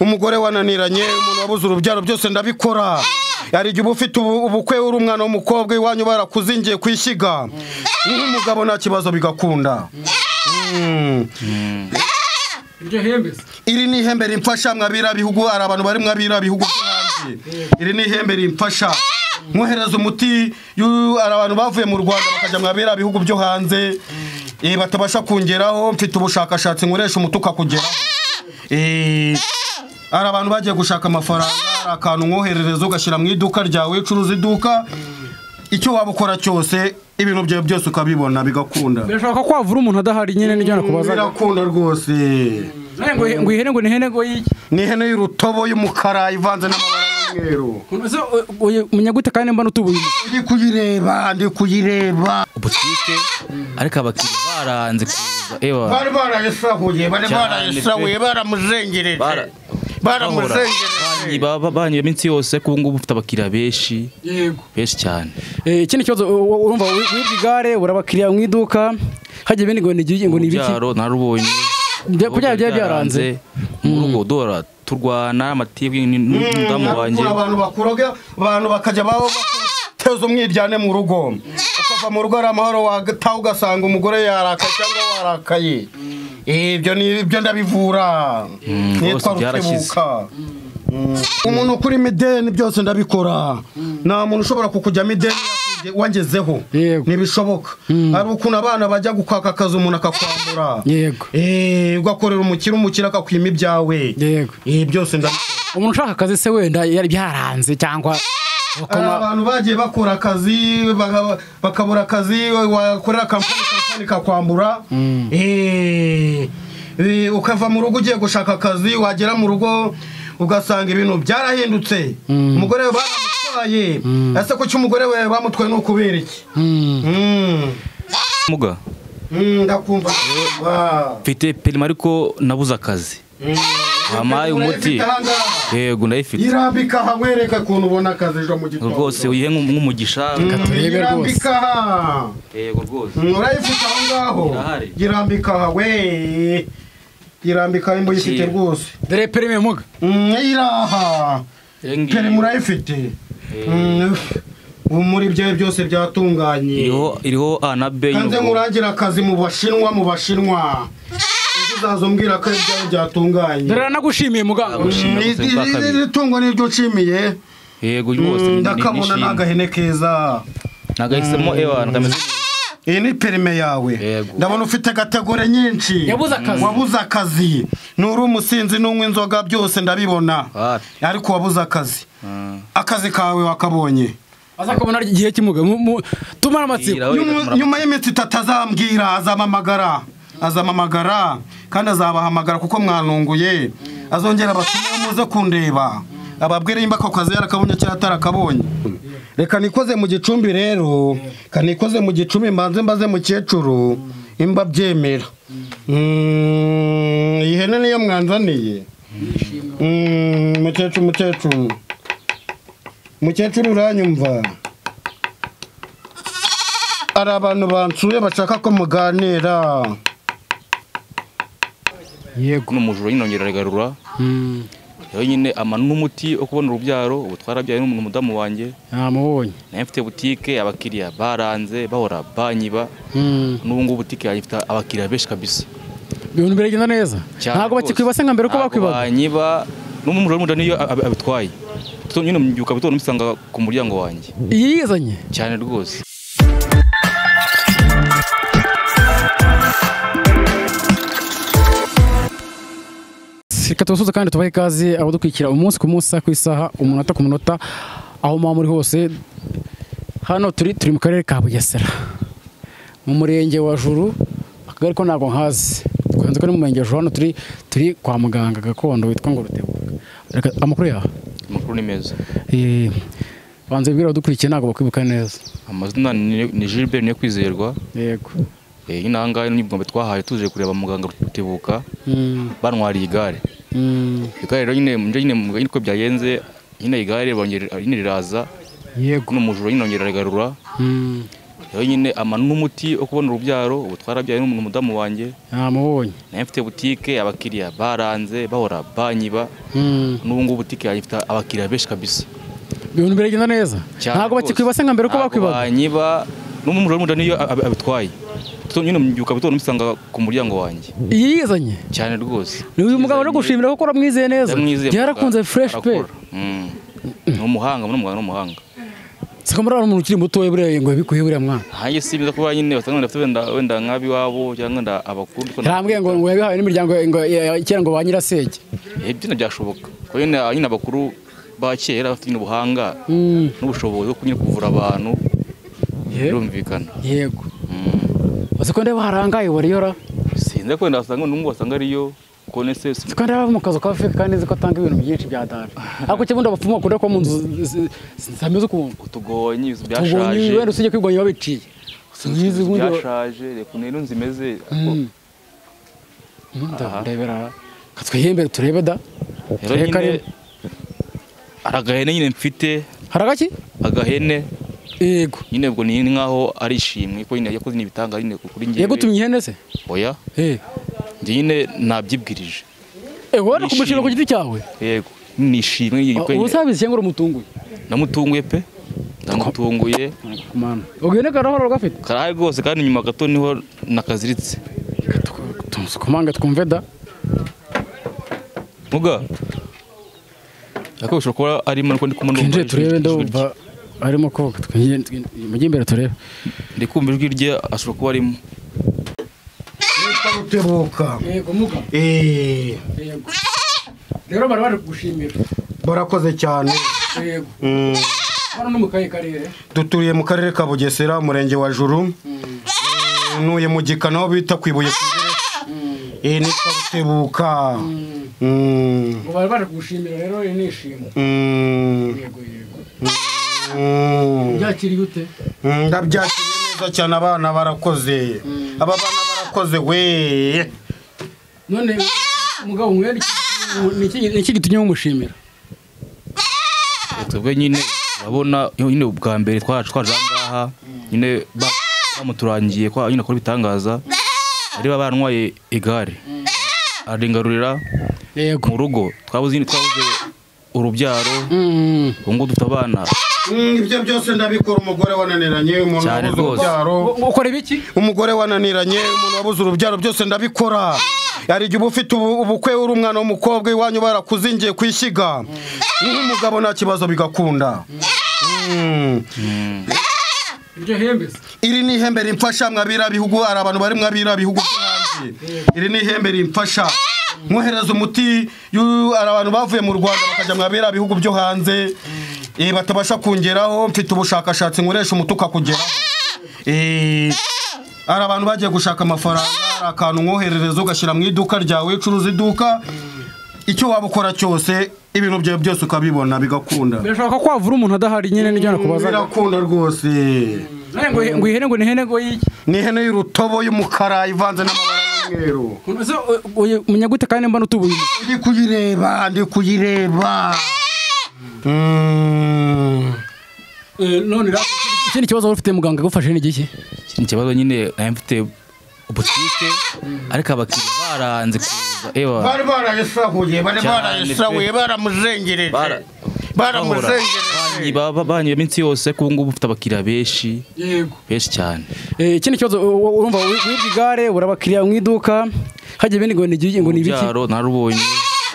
Umugore wananiranye, umuntu wabuze urubyaro, byose ndabikora. Hari igihe uba ufite ubukwe uri umwana w'umukobwa iwanyu barakuzingiye kwishyiga, nk'umugabo nta kibazo bigakunda. Iryo hembe Iri ni ihembe rimfasha mwabira bihugu, hari abantu bari mwabira bihugu byo hanze. Iri ni ihembe rimfasha nkohereza umuti, hari abantu bavuye mu Rwanda bakajya mwabira bihugu byo hanze, batabasha kungeraho, mfite ubushakashatsi nkoresha umuti ukakugeraho. Hari abantu bagiye gushaka amafaranga, hari akantu nkoherereza ugashyira mu iduka ryawe, ucuruza iduka, icyo waba ukora cyose ibintu byawe byose ukabibona bigakunda. Birashoboka ko wavura umuntu adahari nyine, nibyo nakubazaga. Birakunda rwose. None ngo ihene ngo ni ihene ngo y'iki? Ni ihene y'urutobo y'umukara ivanze n'amabara y'umweru. Ese umenya gute kandi mbona utubuye? Ndi kuyireba, ndi kuyireba. Butike ariko abakiriya baranze kuza ewa. Bari barayisahuye, bari Cyane barayisahuye, pe. baramuzengereje. Baramuzengereje. Banyiba iminsi yose, ariko ubu ngubu ufite abakiriya benshi. Yego. Benshi cyane. Ikindi kibazo, urumva wibye igare, ubura abakiriya mu iduka, hajya ibindi ngo ni ibiki, ngo ni ibiki? Urubyaro narubonye. Kubyara byari byaranze. Mu rugo dora turwana amatiku n'umudamu wanjye. Nakura abantu bakuroga, abantu bakajya babo bakuteza umwiryane mu rugo. Ukava mu rugo ari amahoro, wataha ugasanga umugore yarakaye cyangwa warakaye. Ibyo ni ibyo ndabivura. Rwose Nitwa byarashize. Rutebuka. Umuntu ukuri imideni byose ndabikora. Nta muntu ushobora kukujyamo ideni wangezeho. Yego. Ntibishoboka. Hari ukuntu abana bajya gukwaka akazi umuntu akakwambura. Yego. Ugakorera umukire, umukire akakwima ibyawe. Yego. Byose ndabikora. Umuntu ushaka akazi se wenda yari byaranze cyangwa Hari abantu bagiye bakora akazi bakabura akazi, wakorera kampani, kampani ikakwambura. Ukava mu rugo ugiye gushaka akazi, wagera mu rugo ugasanga ibintu byarahindutse. Umugore we baramutwaye. Ese kuki umugore we bamutwaye ni ukubera iki? Muga. Ndakumva. Wa. Mfite perima ariko nabuze akazi. Wampaye umuti. Urayifite ahangaha? Yego ndayifite. Irambika aha nkwereke ukuntu ubona akazi ejo mu gitondo. Rwose uyihe nk'umugisha. Turebe rwose. Irambika aha. Yego rwose. Urayifite aho ngaho? Irahari. Irambika aha we. Irambika imbo uyifite Akira. rwose. Dore perime muga. Iraha. Perime urayifite. Ubu muri byawe byose byatunganye. Iriho A na B Kanze y'urugo. nkurangira akazi mu Bashinwa, mu Bashinwa. Ejo uzaza umbwira ko ibyawe byatunganye. Dore nagushimiye muganga. Nagushimiye. Gushimira gusa bwa kabiri. Iri tungo niryo nshimiye. Yego rwose Ndakabona nishimye. n'agahene keza. Nagahisemo ewa kameze. Iyi ni perime yawe. Yego. Ndabona ufite kategori nyinshi. Yabuze akazi. Wabuze akazi. Nuri umusinzi n'unywa inzoga byose ndabibona. Wapi. Ariko wabuze akazi. Akazi kawe wakabonye. Azakabona igihe kimuga. Tumara amatsiko. Iraho Nyuma y'iminsi itatu azambwira, azamamagara. Azamamagara kandi azabahamagara kuko mwanunguye. Azongera abatume muze kundeba. Ababwire nimba ako kazi yarakabonye cyangwa atarakabonye. Reka nikoze mu gicumbi rero, kanikoze mu gicumbi mbanze mbaze mukecuru imba byemera. Iyi hene niyo mwanzaniye. Mukecuru, mukecuru. Mukecuru uranyumva? Hari abantu bansuye bashaka ko muganira. Yego. N'umujura nyine nongera aragarura. Rero nyine ama n'umuti wo kubona urubyaro, ubu twarabyaye n'umudamu wanjye. Namubonye. Nayo mfite butike, abakiriya baranze bahora banyiba. N'ubu ngubu butike yanjye ifite abakiriya benshi kabisa. Ibintu biragenda neza. Cyane Ntabwo rwose. bakikwiba se nka mbere uko Ntabwo bakwibaga. banyiba n'umujura w'umuja niyo abitwaye. Nyine mbyuka bitondo musanga ku muryango wanjye. Iyi yizanye. Cyane rwose. Reka tubasuhuze kandi tubahe ikaze abadukurikira umunsi ku munsi, isaha ku isaha, umunota ku munota, aho muba muri hose. Hano turi mu karere ka Bugesera, mu murenge wa Juru, akagari ko ntabwo nkazi, twanze ko ni mu murenge wa Juru. Hano turi kwa muganga gakondo witwa ngo Rutebuka. Reka amakuru yawe. Amakuru ni meza. Banze bwira abadukurikiye ntabwo bakwibuka neza. Amazina ni Gilbert Niyokwizerwa. Yego. Nyine aha ngaha ni ubwa twahaye tuje kureba muganga Rutebuka. Bantwariye igare. Igare rero nyine nje nyine nyine uko byagenze nyine igare bongera nyine riraza. Yego. N'umujura nyine nongera aragarura. Rero nyine ama n'umuti wo kubona urubyaro, ubu twarabyaye n'umudamu wanjye. Namubonye. Nayo mfite butike, abakiriya baranze bahora banyiba. N'ubu ngubu butike yanjye ifite abakiriya benshi kabisa. Ibintu biragenda neza. Ntabwo bakikwibase nka mbere uko bakwibaga. Banyiba n'umujura niyo abitwaye. Nyine mbyuka bitondo musanga ku muryango wanjye. Yizanye cyane rwose. Ni uyu mugabo no gushimira ko uramwizeye neza. Yarakunze fresh pe. Ni umuhanga, n'umuhanga. Siko muri umuntu ukiri muto we buriya ngo yabikuye buriya mwana. Hanjye si biza kuba nyine basanga ndafite wenda nkabi wabo cyangwa nda abakuru. Yarambwiye ngo yabihawe n'imiryango ngo kera ngo ba nyirasenge. Ibyo byashoboka. Ko nyine abakuru ba kera bafite ubuhanga n'ubushobozi bwo kunyine kuvura abantu. Birumvikana. Yego. Siko ndeba harangaye wariyora. Sinze ko ndasanga n'ungu wasanga ariyo konese. Siko ndeba mu kazo ka Afrika kandi nzi ko atanga ibintu byinshi bya dara. Ariko kibundi abapfumu bakunda ko mu nzu zameze ukuntu. Utugonyi byashaje. Wenda usije kwigonya babiciye. Sinzi ubundi byashaje reka nero nzimeze. Ndebera katwihembere turebe da. Reka aragahene nyine mfite. Haragaki? Agahene. Yego. Nyine ubwo ni nkaho ari ishimwe ko nyine yakoze n'ibitanga nyine kuri ngiye. Yego tumye ihene se? Oya. Njye nyine nabyibwirije. Wari kumushira ku giti cyawe? Yego. Nishimwe yiko. Ubusabizi cyangwa uramutunguye? Namutunguye pe. Ndamutunguye. Kumana. Ugene karahoro gafite? Karahari rwose kandi nyuma gato niho nakaziritse. Tukomanga twumve da. Muga. Ako ushobora kuba arimo ariko ndi kumwe n'umva. Turebe ndumva arimo koga mujye imbere turebe. Ndi kumva ijwi rye ashobora kuba arimo. Nitwa Rutebuka. Yego muga. Yego. Rero bari bari kugushimira. Barakoze cyane. Yego. Hano no mu kahe karere? Duturiye mu karere ka Bugesera, umurenge wa Juru. Ntuye mu Gikana aho bita kwibuye kuri. Nitwa Rutebuka. Ngo bari bari kugushimira rero nishimwe. Yego yego. Byakiriye ute? Ndabyakiriye neza cyane, abana barakoze. Aba bana barakoze we. None mugabo mwere niki gitumye mumushimira? Twebwe nyine urabona nyine ubwa mbere twaje ngaha nyine bamuturangiye kwa nyine akora bitangaza ari babarwaye igare aringarurira yego mu rugo twabuze urubyaro ubu dufite abana. Ibyo byose ndabikora. Umugore wananiranye, umuntu wabuze urubyaro. Ukora ibiki? Umugore wananiranye, umuntu wabuze urubyaro, byose ndabikora. Hari igihe uba ufite ubukwe uri umwana w'umukobwa iwanyu barakuzingiye kwishyiga nk'umugabo nta kibazo bigakunda. Iryo hembe se? Iri ni ihembe rimfasha mwabira bihugu, hari abantu bari mwabira bihugu byo hanze. Iri ni ihembe rimfasha mwohereza umuti, hari abantu bavuye mu Rwanda bakajya mwabira bihugu byo hanze batabasha kungeraho. Mfite ubushakashatsi nkoresha umuti ukakugeraho. Hari abantu bagiye gushaka amafaranga, hari akantu mwoherereza ugashyira mu iduka ryawe, ucuruza iduka, icyo waba ukora cyose ibintu byawe byose ukabibona bigakunda. Birashoboka ko wavura umuntu adahari nyine n'ibyo nakubazaga. Birakunda rwose. Ngo ihene ngo ni ihene ngo yiki? Ni ihene y'urutobo y'umukara ivanze n'amabara y'umweru. Munyagute kandi mbona utubuye. Ndi kuyireba, ndi kuyireba. None ikindi kibazo ufite muganga agufashe ni igiki? Ikindi kibazo nyine mfite butike ariko abakiriya baranze kuza. Ewa bari barayisahuye, bari barayisahuye, baramuzengereje. Baramuzengereje. Banyiba iminsi yose kuko ngubu ufite abakiriya benshi. Yego. Benshi cyane. Ikindi kibazo urumva wibye igare, urabakiriya mu iduka, hagiye ibindi ngo ni ngo ni ibiki? Urubyaro narubonye.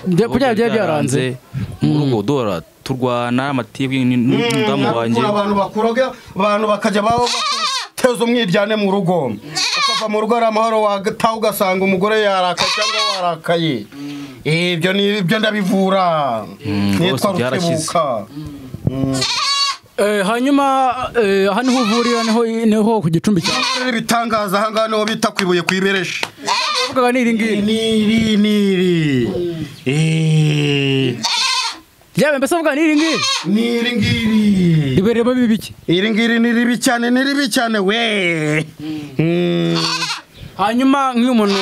Kubyara byaranze. Mu rugo dora turwana amatiku n'umudamu wanjye. Abantu bakuraga, abantu bakajya babo teza umwiryane mu rugo. Ukava mu rugo ari amahoro, wagataha ugasanga umugore yarakaye cyangwa warakaye. Ibyo ni ibyo ndabivura. Nitwa Rutebuka. Hanyuma hano uvurira niho ku gicumbi cyawe. Ibitangaza aha ngaha niho bita kwibuye kwiberesha. Uvuga ni iri ngiri. Ni iri. Yabe mbese uvuga ni iri ngiri? Ni iri ngiri. Ribereba bibiki? Iri ngiri ni ribi cyane, ni ribi cyane we. Hanyuma nk'iyo umuntu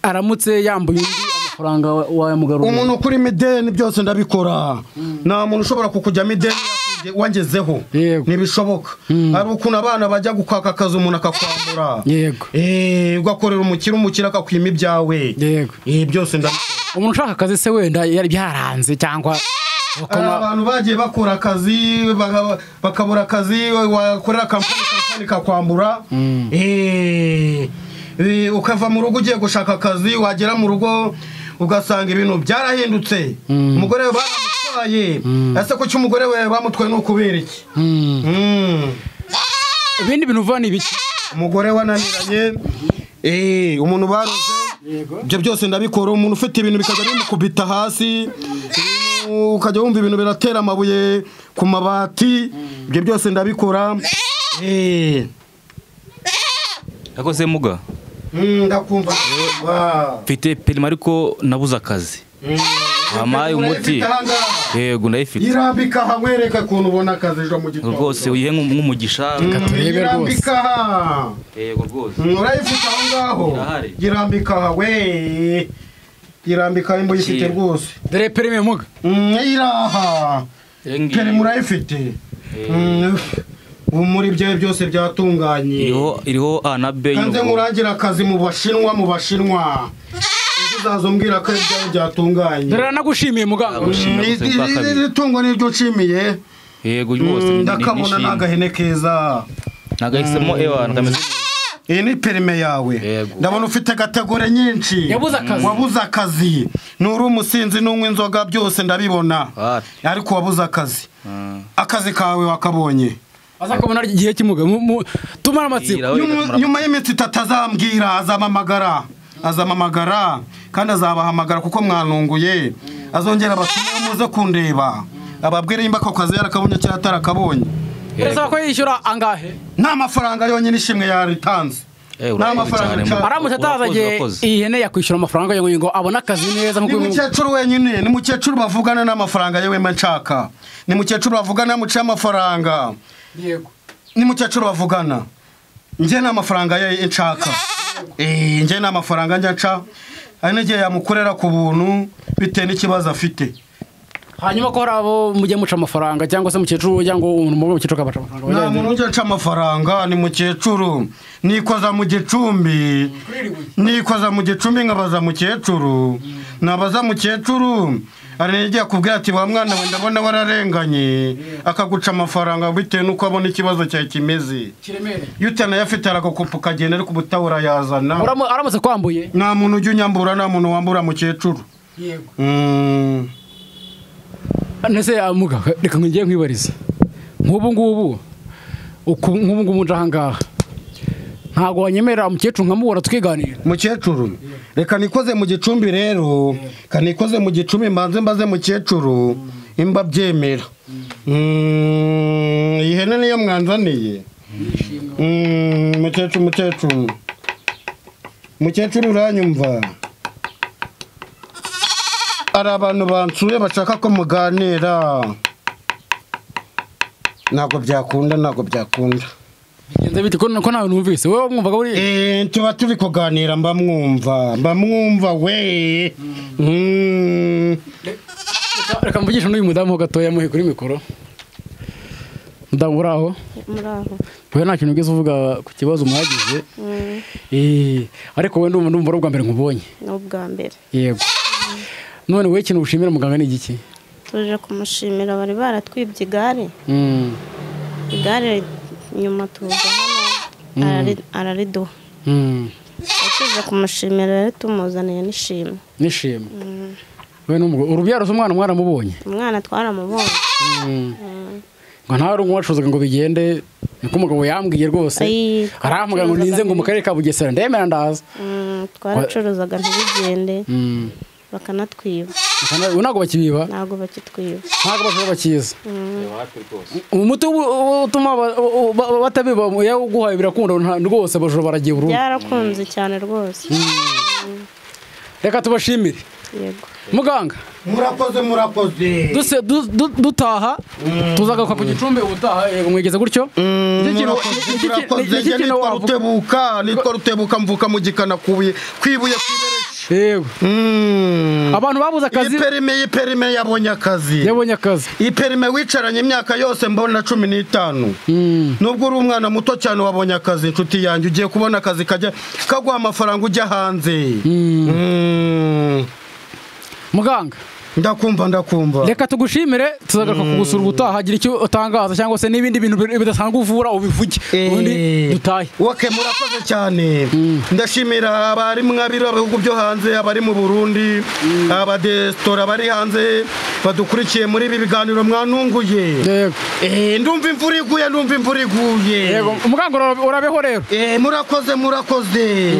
aramutse yambuye undi amafaranga wayamugarura. Umuntu kuri mideni byose ndabikora. Nta muntu ushobora kukujya mideni wangezeho. Ntibishoboka. Hari ukuntu abana bajya gukwaka akazi umuntu akakwambura. Yego. Ugakorera umukire akakwima ibyawe. Yego. Byose ndabikora. Umuntu ushaka akazi se wenda yari byaranze cyangwa abantu bagiye bakora akazi bakabura akazi, wakorera kampani kakwambura. Ukava mu rugo ugiye gushaka akazi, wagera mu rugo ugasanga ibintu byarahindutse. Umugore we baramutwaye. Ese kuki umugore we bamutwaye ni ukubera iki? Ibindi bintu uva ni ibiki? Umugore wananiranye, umuntu baroze. Ibyo byose ndabikora. Umuntu ufite ibintu bikajya bimukubita hasi, ukajya wumva ibintu biratera amabuye ku mabati. Ibyo byose ndabikora. Yakoze muga. Ndakumva. Mfite perima ariko nabuze akazi. Wampaye umuti. Yego ndayifite. Irambika aha wereka ukuntu ubona akazi ejo mu gitondo. Rwose uyihe nk'umugisha. Turebe rwose. Irambika aha. Yego rwose. Urayifite aho ngaho. Irambika aha we. Irambika imbo ifite rwose. Dore perime muga. Iraha. Perime urayifite. Muri byo byose byatunganye. Iriho A na B. Kanze nkurangira akazi mu Bashinwa. Uzazombwira ko ibyo byatunganye. Dore nagushimiye muganga. Itungo niryo nshimiye. Yego rwose ndakabona nagahene keza. Nagahisemo ewa ngameze. Iyi ni perime yawe. Ndabona ufite kategori nyinshi. Wabuze akazi. Nuri umusinzi n'unywa inzoga byose ndabibona. Ariko wabuze akazi. Akazi kawe wakabonye. Azakabona igihe kimuga tumara amatsiko. Nyuma y'iminsi itatu azambwira, azamamagara kandi azabahamagara kuko mwanunguye. Azongera abatume muze kundeba, ababwire nimba ako kazi yarakabonye cyangwa atarakabonye. Urasaba ko yishyura angahe? Nta mafaranga yonyine ishimwe yaritanze. Nta mafaranga. Aramutse atazagiye iyi hene yakwishyura amafaranga yonyine ngo abone akazi neza. Ni mukecuru wenyine, ni mukecuru bavugana n'amafaranga yewe mba nshaka. Ni mukecuru bavugana muciye amafaranga. Yego. Ni mukecuru bavugana. Nje n'amafaranga ye nshaka. Nje n'amafaranga njya nca. Ari n'igihe yamukorera ku buntu bitewe n'ikibazo afite. Hanyuma ko hari abo mujye muca amafaranga cyangwa se mukecuru cyangwa umuntu mu mukecuru akabaca amafaranga. Nta muntu ujya aca amafaranga, ni mukecuru. Nikoza mu gicumbi. Nikoza mu gicumbi nkabaza mukecuru. Nabaza mukecuru ari n'igihe akubwira ati wa mwana we ndabona wararenganye, akaguca amafaranga bitewe n'uko abona ikibazo cyawe kimeze. Iyo utanayafite aragakupa ukagenda, ariko ubutawura yazana. Aramutse kwambuye? Nta muntu ujya unyambura, nta muntu wambura mukecuru. Yego. Nese muga reka ngiye nkwibariza. Nk'ubu ngubu nje ahangaha ntago wanyemerera mukecuru nkamubona tukiganira. Mukecuru reka nikoze mu gicumbi rero, kanikoze mu gicumbi mbanze mbaze mukecuru imba byemera. Iyi hene niyo mwanzaniye. Mukecuru mukecuru uranyumva? Ari abantu bansuye bashaka ko muganira. Ntabwo byakunda. Bigenze bite ko nawe numvise wowe mwumvaga buri? Tuba turi kuganira mba mwumva we. Reka mvugishe n'uyu mudamu gatoya muhe kuri mikoro. Mudamu uraho? Muraho. Wewe nta kintu ugeze uvuga ku kibazo mwagize. Ariko we ndumva ari ubwa mbere nkubonye. Ni ubwa mbere. Yego. None we ikintu ushimira muganga ni igiki? Tuje kumushimira, bari baratwibye igare. Igare nyuma tuza hano arariduha. Tuje kumushimira rero tumuzaniye n'ishimwe. N'ishimwe. We n'umugore urubyaro z'umwana mwaramubonye? Umwana twaramubonye. Ngo nta rungu wacuzaga ngo bigende, niko umugabo yambwiye rwose. Arampamagara ngo ninze ngo mu karere ka Bugesera ndemera ndaza. Twaracuruzaga ntibigende. Bakanatwiba. Ntabwo bakibiba? Ntabwo bakitwiba. Ntabwo bashobora bakiza. Umuti utuma batabiba yawuguhaye birakunda rwose, bajura baragiye burundu. Byarakunze cyane rwose. Reka tubashimire. Yego. Muganga. Murakoze murakoze. Duse dutaha tuzagaruka ku gicumbi ubutaha mwegeze gutyo. Nitwa Rutebuka, nitwa Rutebuka mvuka mu gikana kubuye kwibuye kwibereshi. umugisha. Yego. Abantu babuze akazi. Iyi perime yabonye akazi. Yabonye akazi. Iyi perime wicaranye imyaka yose mbona 15, nubwo uri umwana muto cyane, wabonye akazi, inshuti yanjye. Ugiye kubona akazi kajya kaguha amafaranga, ujya hanze. Muganga. Ndakumva, ndakumva. Reka tugushimire, tuzagaruka kugusura ubutaha. Hagira icyo utangaza cyangwa se n'ibindi bintu bidasanzwe uvura ubivuge, ubundi dutahe. Okay, murakoze cyane. Ndashimira abari mwabiro bihugu byo hanze, abari mu Burundi, abadesitora bari hanze badukurikiye muri ibi biganiro. Mwanunguye. Yego. Ndumva imvura iguye, ndumva imvura iguye. Yego muganga, urabeho rero. Murakoze, murakoze.